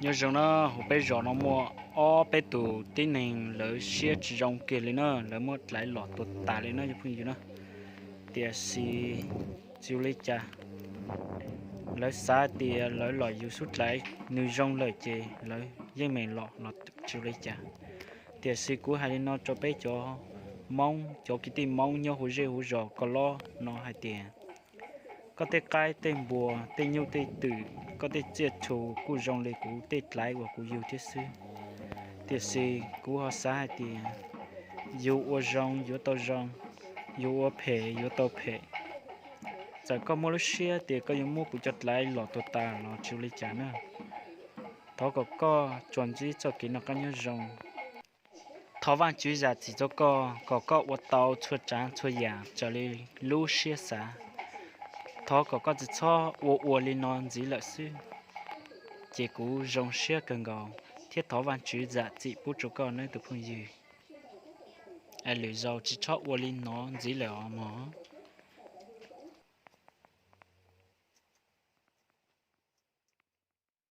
Nyob zoo na, hauv peb zos no muaj ob peb tus tib neeg lawv siab tsis zoo kiag li na, lawv muab dlaiv los tua tas li na cov phooj ywg na. Tiam sis tsis ua li cas, lawv xav tias lawv los yug xub dlaiv nws zoo lawm ces lawv yeej meem los los tsis ua li cas. Tiam sis kuv hais li no rau peb cov Hmoob, cov kwv tij Hmoob nyob hauv zej hauv zos Koj Lob no hais tias, koj tej qaib tej npua, tej nyuj tej twm, koj tej tsiaj txhu kuj zoo li kuv tej dlaiv uas kuv yug thiab xwb. Tiam sis kuv ho xav hais tias yug ua zoo yuav tau zoo, yug ua phem yuav tau phem. Txawm koj muaj lub siab tias koj yuav muab kuv cov dlaiv los tua tas los tsis ua li cas na. Thov kom koj tsuas ntsib txoj kev noj qab nyob zoo. Thov Vajtswv zam txim rau koj kom koj ua tau txhua tsav txhua yam raws li lub siab xav. Thov kom koj tsis txhob ua ua li no ntxiv lawm xwb, ces kuv zoo siab kawg nkaus thiab thov Vajtswv zam txim pub rau koj nawb tus phooj ywg. Es lwm zaus tsis txhob ua li no ntxiv lawm os mog.